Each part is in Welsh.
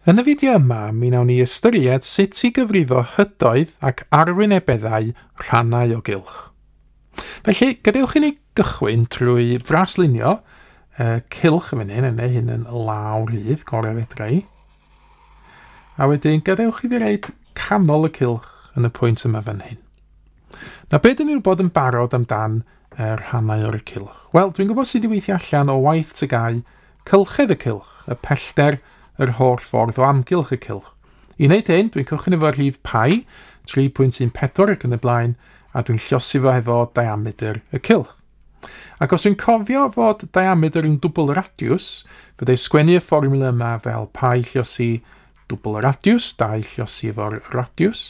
Yn y fideo yma, mi wnawn ni ystyried sut i gyfrifo hydoedd ac arwynebeddau rhannau o gylch. Felly, gadewch i ni gychwyn trwy fraslunio cylch yn fan hyn, yn ei hyn yn lawr rhydd, gorau fedra i. A wedyn, gadewch i fi reid canol y cylch yn y pwynt yma fan hyn. Nawr, be dyn ni'n gwybod yn barod amdan y rhannau o'r cylch? Wel, dwi'n gwybod sut i weithio allan o waith TGAU cylchedd y cylch, y pellter yr holl ffordd o amgylch y cylch. I wneud hyn, dwi'n cychwyn efo'r rhif pi, 3.14 ac yn y blaen, a dwi'n llosi fo hefo diametr y cylch. Ac os dwi'n cofio fod diametr yn dwbl radius, fyddai sgwennu y fformiwla yma fel pi llosi dwbl radius, 2 llosi efo'r radius.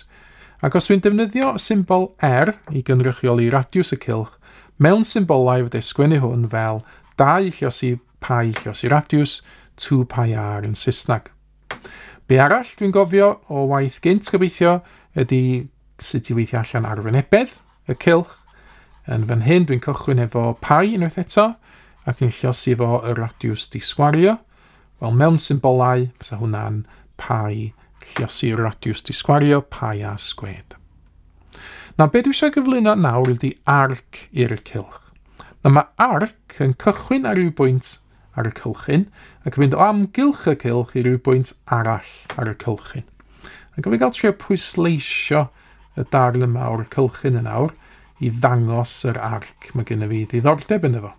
Ac os dwi'n defnyddio symbol R i gynrychioli radius y cylch, mewn symbolau fyddai sgwennu hwn fel 2 llosi pi llosi radius, 2 pi r yn Saesneg. Be arall dwi'n gofio o waith gynt gobeithio ydy sut i weithio allan arwynebedd y cylch. Yn fan hyn dwi'n cychwyn efo pi unwaith eto ac yn llosi efo y radius di sgwario. Wel, mewn symbolau, fysa hwnna'n pi llosi radius di sgwario, pi a sgwed. Nawr, be dwi eisiau gyflwyno nawr ydy arc i'r cylch. Nawr, mae arc yn cychwyn ar ryw bwynt ar y cylchyn ac yn mynd o amgylch y cylch i ryw bwynt arall ar y cylchyn. Ac fi gael trio pwysleisio y darn yma o'r cylchyn yn awr i ddangos yr arc mae gennym fi ddiddordeb ynddo fo.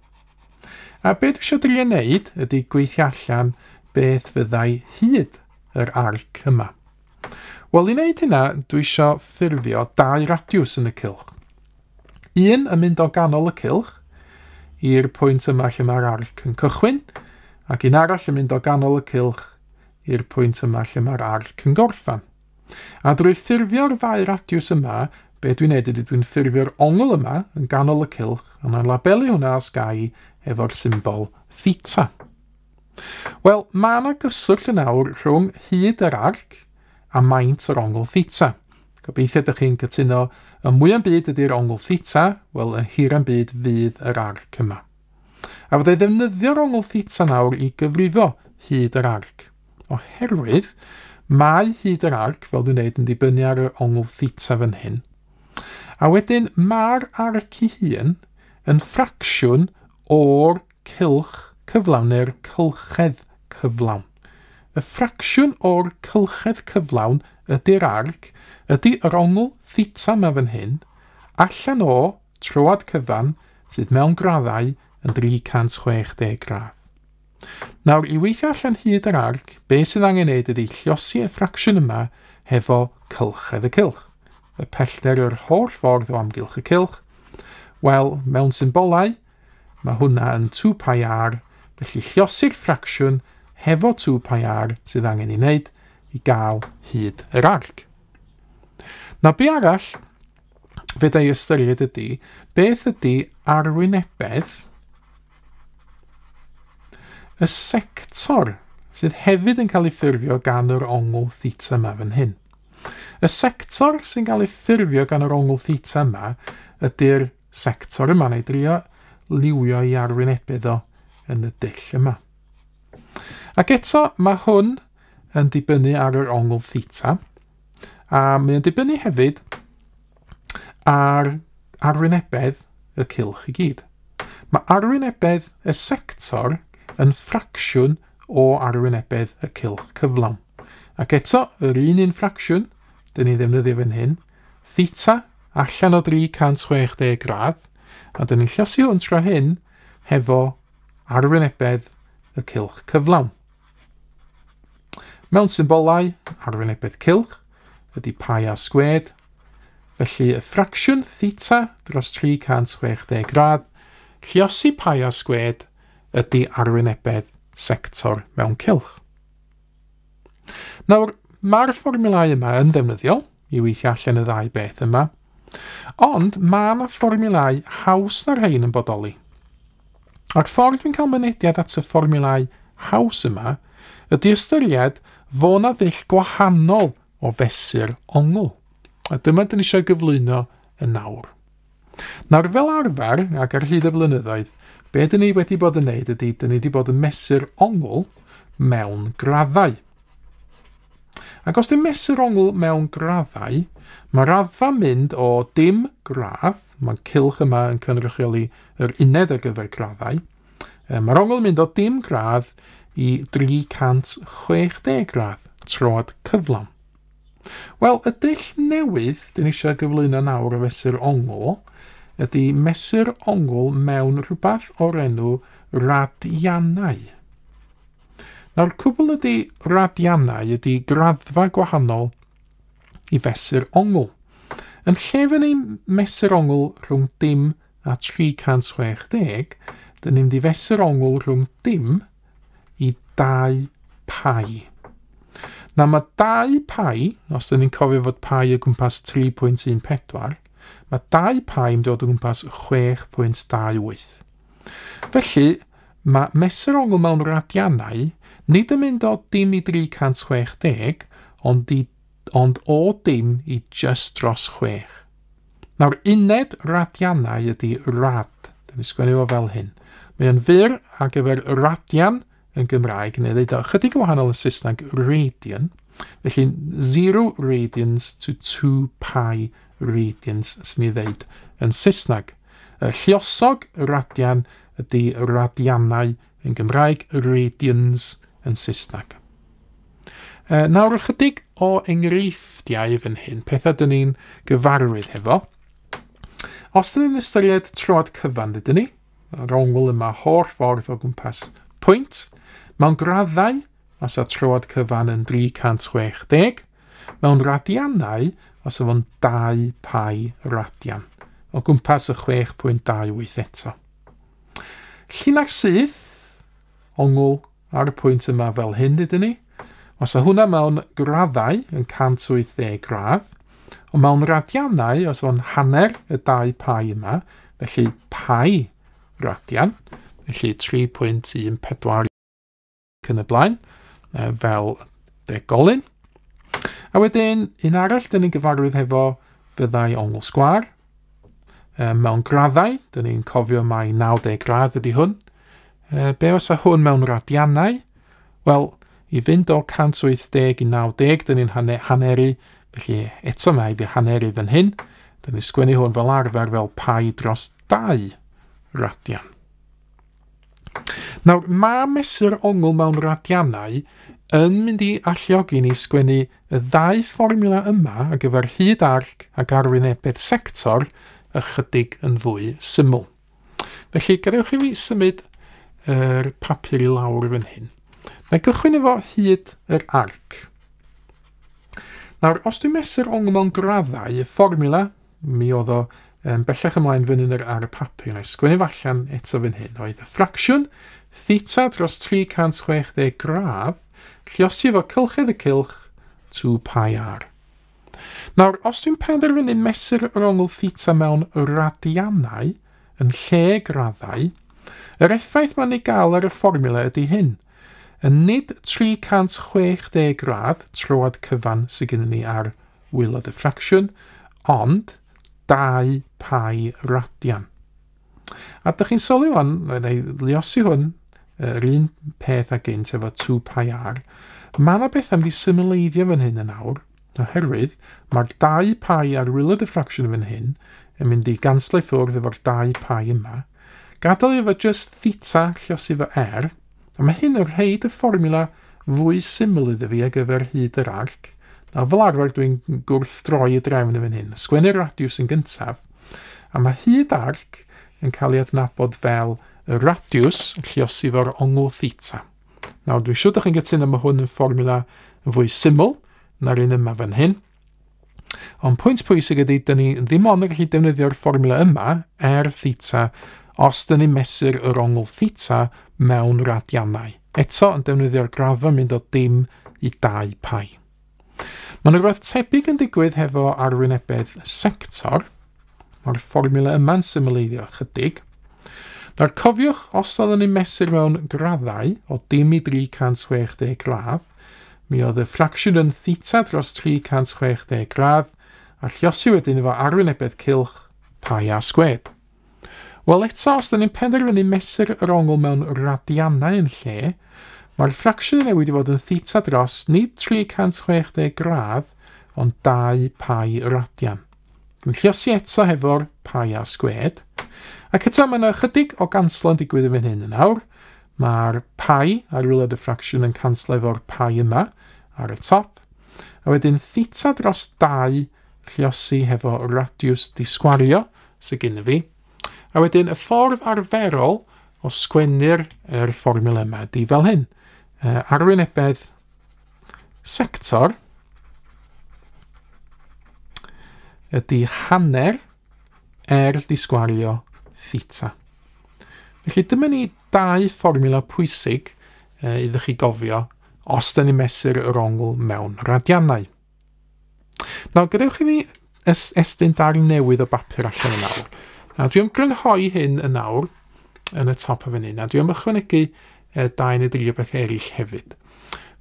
A be dwi eisiau drio wneud ydy gweithio allan beth fyddai hyd yr arc yma. Wel, i wneud hynna, dwi eisiau ffurfio dau radiws yn y cylch. Un yn mynd o ganol y cylch i'r pwynt yma lle mae'r arc yn cychwyn, ac un arall yn mynd o ganol y cylch i'r pwynt yma lle mae'r arc yn gorffan. A drwy ffurfio'r ddau radiws yma, be dwi'n neud ydy dwi'n ffurfio'r ongl yma yn ganol y cylch, a mae'n labelu hwnna os gai efo'r symbol theta. Wel, mae yna gyswllt yn awr rhwng hyd yr arc a maint yr ongl theta. Gobeithio ydych chi'n cytuno, y mwyaf byd ydy'r ongl theta, wel, y hira'n byd fydd yr arc yma. A fyddai ddefnyddio'r ongl theta nawr i gyfrifo hyd yr arc. Oherwydd, mae hyd yr arc, fel dwi'n dweud, yn dibynnu ar yr ongl theta fan hyn. A wedyn, mae'r arc ei hun yn ffracsiwn o'r cylch cyflawn neu'r cylchedd cyflawn. Y ffracsiwn o'r cylchedd cyflawn ydy'r arc, ydy yr ongl theta yma fan hyn, allan o troad cyfan sydd mewn graddau yn 360 gradd. Nawr, i weithio allan hyd yr arc, be sydd angen wneud ydy llosi y ffracsiwn yma hefo cylchedd y cylch. Y pellter yr holl ffordd o amgylch y cylch. Wel, mewn symbolau, mae hwnna yn 2 pi r, felly llosi'r ffracsiwn hefo 2 pi r sydd angen ei wneud i gael hyd yr arc. Nawr, be arall fedra i ystyried ydy, beth ydy arwynebedd y sector sydd hefyd yn cael ei ffurfio gan yr ongl theta yma fan hyn. Y sector sy'n cael ei ffurfio gan yr ongl theta yma ydy'r sector yma, neu drio liwio i arwynebedd o yn y dull yma. Ac eto, mae hwn yn dibynnu ar yr ongl theta, a mae'n dibynnu hefyd ar arwynebedd y cylch i gyd. Mae arwynebedd y sector yn ffracsiwn o arwynebedd y cylch cyflawn. Ac eto, yr un ffracsiwn, dyn ni'n ddefnyddio fan hyn, theta allan o 360 gradd, a dyn ni'n llosi hwn tro hyn hefo arwynebedd y cylch cyflawn. Mewn symbolau, arwynebedd cylch ydy pi a sgwed, felly y ffracsiwn theta dros 360 gradd, lluosi pi a sgwed ydy arwynebedd sector mewn cylch. Nawr, mae'r fformiwlau yma yn ddefnyddiol i weithio allan y ddau beth yma, ond mae yna fformiwlau haws na'r rhain yn bodoli. A'r ffordd dwi'n cael mynediad at y fformiwlau haws yma ydy ystyried fo' na ddull gwahanol o fesur ongl. A dyma dyn ni eisiau gyflwyno yn nawr. Nawr, fel arfer, ac ar hyd y blynyddoedd, be dyn ni wedi bod yn neud ydy, dyn ni wedi bod yn mesur ongl mewn graddau. Ac os dwi'n mesur ongl mewn graddau, mae raddfa mynd o dim gradd, mae'r cylch yma yn cynrychioli yr uned ar gyfer graddau, mae'r ongl yn mynd o dim gradd i 360 gradd, troad cyflawn. Wel, y dull newydd dyn ni eisiau gyflwyno nawr o fesur ongl ydy mesur ongl mewn rhywbeth o'r enw radiannau. Nawr, cwbl ydy radiannau ydy graddfa gwahanol i fesur ongl. Yn lle fy ni'n mesur ongl rhwng dim a 360, dyn ni'n mynd i fesur ongl rhwng dim i 2 pi. Nawr mae 2 pi, os dyn ni'n cofio fod pi o gwmpas 3.14, mae 2 pi yn dod o gwmpas 6.28. Felly, mae mesur ongl mewn radiannau nid yn mynd o dim i 360, ond o dim i just dros 6. Nawr, uned radiannau ydy rad. Dyn ni'n sgwennu fo fel hyn. Mae o'n fyr ar gyfer radian yn Gymraeg, neu ddeud o chydig yn wahanol yn Saesneg, radian. Felly 0 radians to 2 pi radians sy'n ei ddeud yn Saesneg. Y lluosog radian ydy radiannau yn Gymraeg, radians yn Saesneg. Nawr ychydig o enghreifftiau fan hyn, pethau dyn ni'n gyfarwydd hefo. Os dyn ni'n ystyried troad cyfan, dydyn ni, yr ongl yma holl ffordd o gwmpas pwynt, mewn graddau, os y troad cyfan yn 360, mewn radiannau, os fo'n 2 pi radian, o gwmpas y 6.28 eto. Llinell syth, ongl ar y pwynt yma fel hyn, dydyn ni. Os y hwnna mewn graddau yn 180 gradd, ond mewn radiannau, os o'n hanner y 2 pi yma, felly pi radian, felly 3.14 yn y blaen, fel degolyn. A wedyn, un arall dyn ni'n gyfarwydd hefo fyddai ongl sgwâr. Mewn graddau, dyn ni'n cofio mai 90 gradd ydy hwn. Be fysa hwn mewn radiannau? Wel, i fynd o 180 i 90, dyn ni'n haneru, felly eto mae fi haneru fan hyn. Dyn ni'n sgwennu hwn fel arfer fel pi dros 2 radian. Nawr, mae mesur ongl mewn radiannau yn mynd i alluogi ni sgwennu y ddau fformiwla yma ar gyfer hyd arc ac arwynebedd sector ychydig yn fwy syml. Felly, gadewch i fi symud yr papur i lawr fan hyn. Na i gychwyn efo hyd yr arc. Nawr, os dwi'n mesur ongl mewn graddau, y fformiwla, mi oedd o bellach ymlaen fan hyn ar y papur, na i sgwennu fo allan eto fan hyn, oedd y ffracsiwn theta dros 360 gradd, lluosi efo cylchedd y cylch 2 pi r. Nawr, os dwi'n penderfynu mesur yr ongl theta mewn radiannau yn lle graddau, yr effaith mae'n ei gael ar y fformiwla ydy hyn. Yn nid 360 gradd, troad cyfan sydd gennym ni ar waelod y ffracsiwn, ond 2 pi radian. A dych chi'n sylwi wan, neu luosi hwn, yr un peth â gynt efo 2 pi r, mae yna beth am di symleiddio fan hyn yn awr, oherwydd mae'r 2 pi ar waelod y ffracsiwn fan hyn yn mynd i ganslo i ffwrdd efo'r 2 pi yma, gadael efo just theta lluosi efo r, a mae hyn yn rhaid y fformiwla fwy syml iddo fi ar gyfer hyd yr arc. Nawr, fel arfer dwi'n gwrthdroi y drefn yn fan hyn. Sgwennu'r radiws yn gyntaf, a mae hyd arc yn cael ei adnabod fel y radiws lluosi efo'r ongl theta. Nawr, dwi'n siŵr ydych chi'n gytuno mae hwn yn fformiwla yn fwy syml na'r un yma fan hyn. Ond pwynt pwysig ydy, dyn ni ddim ond yn gallu defnyddio'r fformiwla yma, r theta, os dyn ni'n mesur yr ongl theta mewn radiannau. Eto yn defnyddio'r graddfa mynd o dim i 2 pi. Mae yna rhywbeth tebyg yn digwydd hefo arwynebedd sector. Mae'r fformiwla yma'n symleiddio ychydig. Nawr cofiwch, os oeddwn ni'n mesur mewn graddau o dim i 360 gradd, mi oedd y ffracsiwn yn theta dros 360 gradd, a lluosi wedyn efo arwynebedd cylch pi a sgwed. Wel eto, os dyn ni'n penderfynu mesur yr ongl mewn radiannau yn lle, Mae'r ffracsiwn yn newid i fod yn theta dros nid 360 gradd, ond 2 pi radian. Dwi'n lluosi eto hefo'r pi r sgwêd. Ac eto mae yna ychydig o ganslo'n digwydd yn fan hyn yn awr. Mae'r pi ar waelod y ffracsiwn yn canslo efo'r pi yma ar y top. A wedyn theta dros 2 lluosi hefo radiws disgwario sydd gen i fi. A wedyn y ffordd arferol o sgwennu'r fformiwla yma ydy fel hyn. Arwynebedd sector ydy hanner r disgwario theta. Felly dyma ni dau fformiwla pwysig iddo chi gofio os da ni'n mesur yr ongl mewn radiannau. Nawr, gadewch i fi estyn darn newydd o bapur allan yn awr. A dwi am grynhoi hyn yn awr yn y top o fan hyn, a dwi am ychwanegu 2 neu 3 o beth eraill hefyd.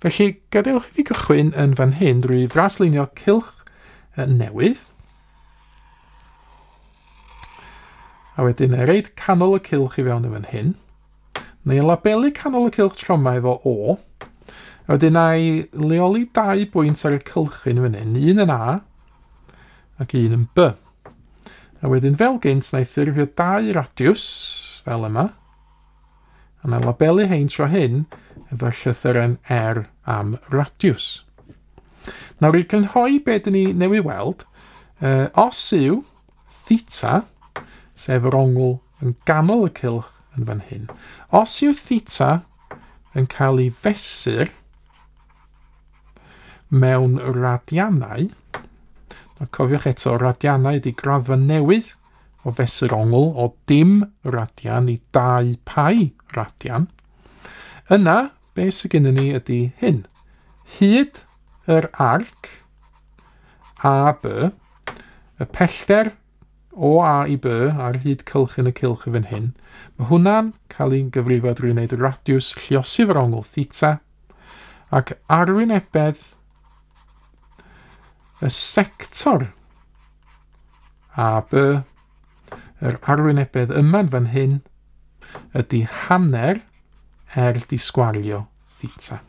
Felly, gadewch i fi gychwyn yn fan hyn drwy fraslunio cylch newydd. A wedyn reid canol y cylch i fewn yn fan hyn. Neu labelu canol y cylch tro yma efo O. A wedyn na i leoli 2 bwynt ar y cylchyn fan hyn, un yn A ac un yn B. A wedyn fel gynt, na i ffurfio 2 radiws fel yma. A na i labelu hein tro hyn efo'r llythyren R am radiws. Nawr i grynhoi be dyn ni newydd weld, os yw theta, sef yr ongl yn ganol y cylch yn fan hyn, os yw theta yn cael ei fesur mewn radiannau, nawr cofiwch eto, radiannau ydy graddfa newydd o fesur ongl o dim radian i 2 pi radian, yna beth sydd gennym ni ydy hyn. Hyd yr arc AB, y pellter o A i B ar hyd cylchyn y cylch yn fan hyn, mae hwnna'n cael ei gyfrifo drwy wneud radiws lluosi efo'r ongl theta, ac arwynebedd y sector AB, yr arwynebedd yma'n fan hyn, ydy hanner R disgwario theta.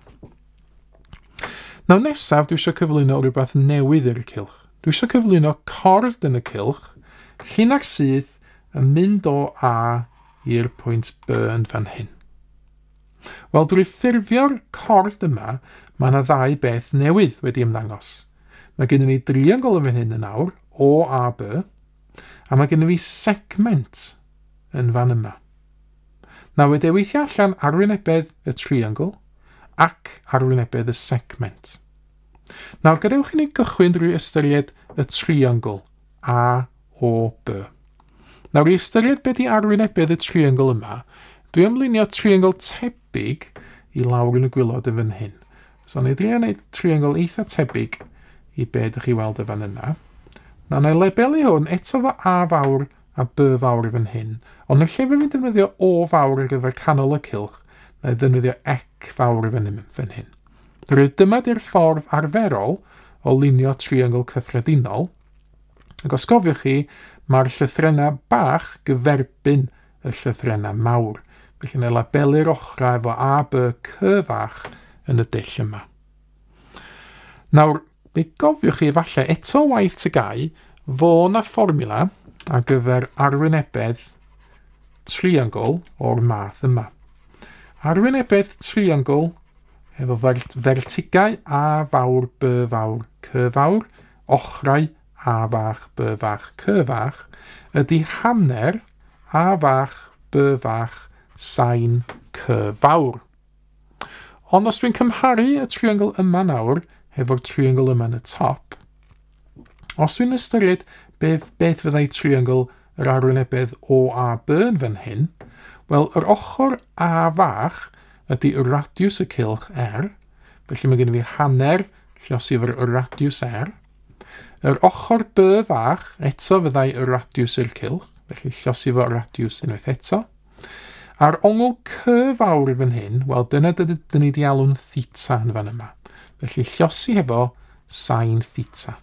Nawr nesaf, dwi eisiau cyflwyno rhywbeth newydd i'r cylch. Dwi eisiau cyflwyno cord yn y cylch, llinell syth yn mynd o A i'r pwynt B yn fan hyn. Wel, drwy ffurfio'r cord yma, mae yna ddau beth newydd wedi ymddangos. Mae gennym ni driongl yn fan hyn yn awr, O, A, B, a mae gennym fi segment yn fan yma. Nawr, wedi weithio allan arwynebedd y triongl ac arwynebedd y segment. Nawr, gadewch i ni gychwyn drwy ystyried y triongl A, O, B. Nawr, i ystyried beth i arwynebedd y triongl yma, dwi am lunio triongl tebyg i lawr yn y gwaelod yn fan hyn. So, na i drio wneud triongl eitha tebyg i be ydych chi weld yn fan yna. Nawr, na i labelu hwn eto fo A fawr a B fawr fan hyn, ond yn lle fe fi'n defnyddio O fawr ar gyfer canol y cylch, na i ddefnyddio C fawr fan hyn. Rwydd dyma di'r ffordd arferol o lunio triongl cyffredinol, ac os gofiwch chi, mae'r llythrennau bach gyferbyn y llythrennau mawr. Felly na i labelu'r ochrau efo A, B, C fach yn y dull yma. Nawr, mi gofiwch chi efallai eto waith TGAU, fo na fformiwla ar gyfer arwynebedd triongl o'r math yma. Arwynebedd triongl efo fertigau A fawr, B fawr, C fawr, ochrau A fach, B fach, C fach, ydy hanner A fach, B fach, sain C fawr. Ond os dwi'n cymharu y triongl yma nawr hefo'r triongl yma yn y top, os dwi'n ystyried beth fyddai triongl yr arwynebedd O, A, B yn fan hyn, wel, yr ochr A fach ydy radiws y cylch R, felly mae gen i fi hanner lluosi efo'r radiws R. Yr ochr B fach eto fyddai y radiws i'r cylch, felly lluosi efo radiws unwaith eto. A'r ongl C fawr i fan hyn, wel, dyna dyn ni wedi alw'n theta yn fan yma. Felly lluosi hefo sin theta.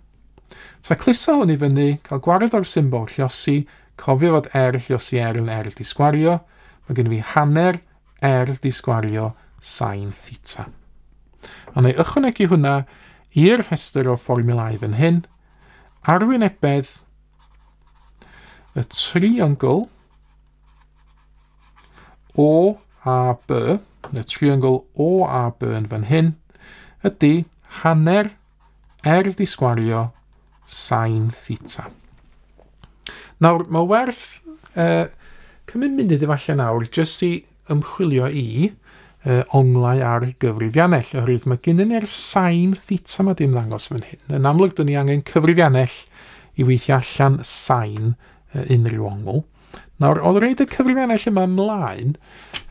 Tacluso hwn i fyny, cael gwared o'r symbol lluosi, cofio fod R lluosi R yn R disgwario, mae gen i fi hanner R disgwario sin theta. A na i ychwanegu hwnna i'r rhestr o fformiwlau fan hyn, arwynebedd y triongl OAB, y triongl OAB yn fan hyn, ydy hanner R di sgwario sin theta. Nawr, mae werth cymryd munud efallai nawr jyst i ymchwilio i onglau ar gyfrifiannell, oherwydd mae gennym ni'r sin theta yma di ymddangos fan hyn. Yn amlwg, dyn ni angen cyfrifiannell i weithio allan sin unrhyw ongl. Nawr, oedd reid y cyfrifiannell yma ymlaen,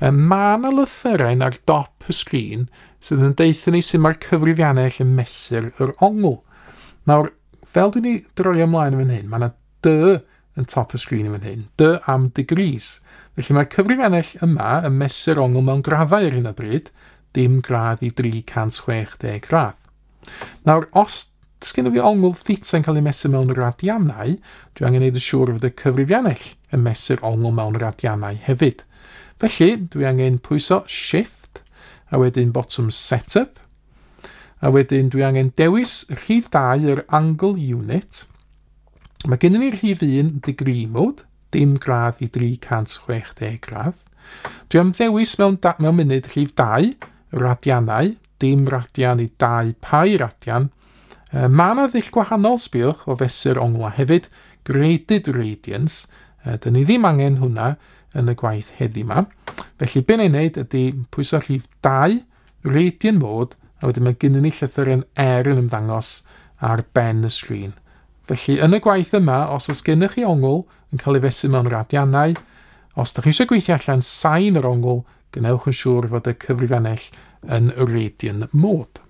mae yna lythyren ar dop y sgrin sydd yn deutha ni sut mae'r cyfrifiannell yn mesur yr ongl. Nawr, fel dwi'n ei droi ymlaen yn fan hyn, mae yna D yn top y sgrin yn fan hyn, D am degrees. Felly mae'r cyfrifiannell yma yn mesur ongl mewn graddau ar hyn o bryd, dim gradd i 360 gradd. Nawr, os sgynno fi ongl theta yn cael ei mesur mewn radiannau, dwi angen gwneud yn siŵr fod y cyfrifiannell yn mesur ongl mewn radiannau hefyd. Felly, dwi angen pwyso Shift, a wedyn botwm Setup, a wedyn dwi angen dewis rhif 2 yr Angle Unit. Mae gennym ni rhif 1 degree mode, dim gradd i 360 gradd. Dwi am ddewis mewn munud rhif 2 radiannau, dim radian i 2 pi radian. Mae yna ddull gwahanol, sbiwch, o fesur ongla hefyd, graded radians. Dyn ni ddim angen hwnna yn y gwaith heddi yma. Felly, be ni'n neud ydy pwyso rhif 2, radian mode, a wedyn mae gennym ni llythyren R yn ymddangos ar ben y sgrin. Felly, yn y gwaith yma, os oes gennych chi ongl yn cael ei fesur mewn radiannau, os ydych chi eisiau gweithio allan sain yr ongl, gwnewch yn siŵr fod y cyfrifiannell yn radian mode.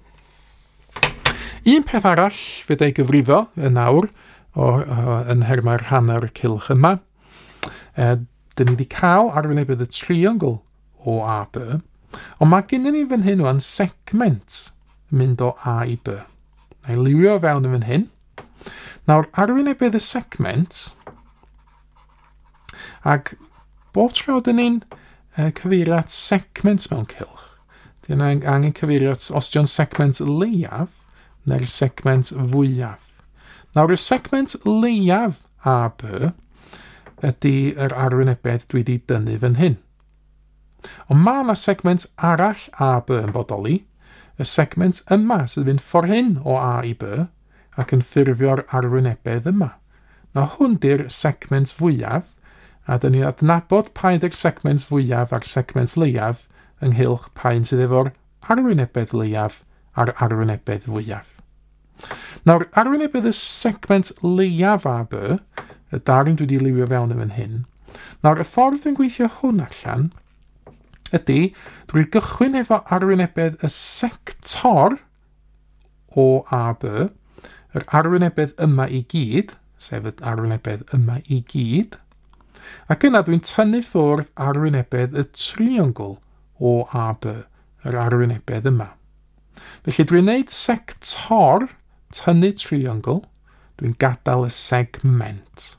Un peth arall fedra i gyfrifo yn awr yn nhermau'r hanner cylch yma, dyn ni wedi cael arwynebedd y triongl OAB, ond mae gennym ni fan hyn wan segment yn mynd o A i B. Na i liwio fewn yn fan hyn. Nawr, arwynebedd y segment, ac bob tro dyn ni'n cyfeirio at segment mewn cylch, dyn ni'n angen cyfeirio at os dio'n segment leiaf neu'r segment fwyaf. Nawr, y segment leiaf AB ydy yr arwynebedd dwi wedi dynnu fan hyn. Ond mae yna segment arall AB yn bodoli, y segment yma sydd yn mynd ffordd hyn o A i B ac yn ffurfio'r arwynebedd yma. Nawr, hwn di'r segment fwyaf, a dyn ni'n adnabod pa un di'r segment fwyaf a'r segment leiaf ynghylch pa un sydd efo'r arwynebedd leiaf a'r arwynebedd fwyaf. Nawr, arwynebedd y segment leiaf AB, y darn dwi wedi liwio fewn yn fan hyn. Nawr, y ffordd dwi'n gweithio hwn allan ydy drwy gychwyn efo arwynebedd y sector OAB, yr arwynebedd yma i gyd, sef yr arwynebedd yma i gyd, ac yna dwi'n tynnu ffwrdd arwynebedd y triongl OAB, yr arwynebedd yma. Felly dwi'n gwneud sector, tynnu triongl, dwi'n gadael y segment.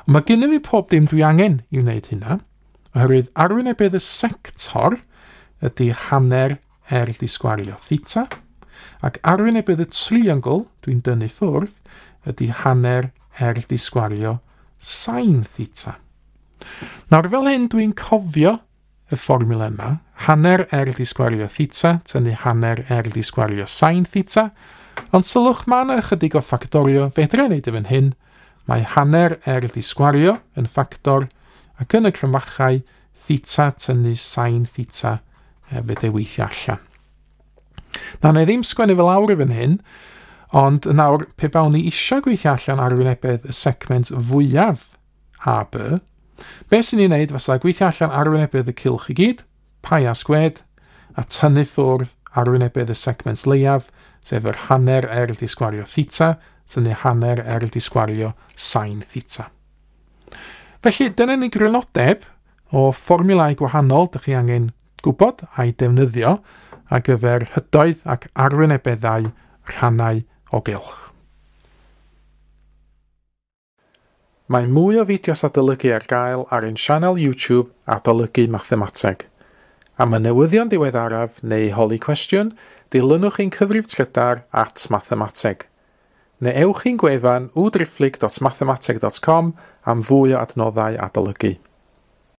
Ond mae gennym fi pob dim dwi angen i wneud hynna, oherwydd arwynebedd y sector ydy hanner R di sgwario theta, ac arwynebedd y triongl dwi'n dynnu ffwrdd ydy hanner R di sgwario sin theta. Nawr, fel hyn dwi'n cofio y fformiwla yma, hanner R di sgwario theta, tynnu hanner R di sgwario sin theta, ond sylwch mae yna ychydig o ffactorio fedra i wneud yn fan hyn. Mae hanner R di sgwario yn ffactor, ac yn y cromfachau theta tynnu sin theta fedra i weithio allan. Na, na i ddim sgwennu fel awr i fan hyn, ond nawr, pe bawn ni eisiau gweithio allan arwynebedd y segment fwyaf AB, be sy'n ni'n neud fysa gweithio allan arwynebedd y cylch i gyd, pi a sgwed, a tynnu ffwrdd arwynebedd y segment leiaf, sef yr hanner R di sgwario theta, tynnu hanner R di sgwario sin theta. Felly, dyna ni grynodeb o fformiwlau gwahanol dych chi angen gwybod a'i defnyddio ar gyfer hydoedd ac arwynebeddau rhannau o gylch. Mae mwy o fideos adolygu ar gael ar ein sianel YouTube Adolygu Mathemateg. Am y newyddion diweddaraf neu holi cwestiwn, dilynwch ein cyfrif trydar @mathemateg. Neu ewch i'n gwefan www.mathemateg.com am fwy o adnoddau adolygu.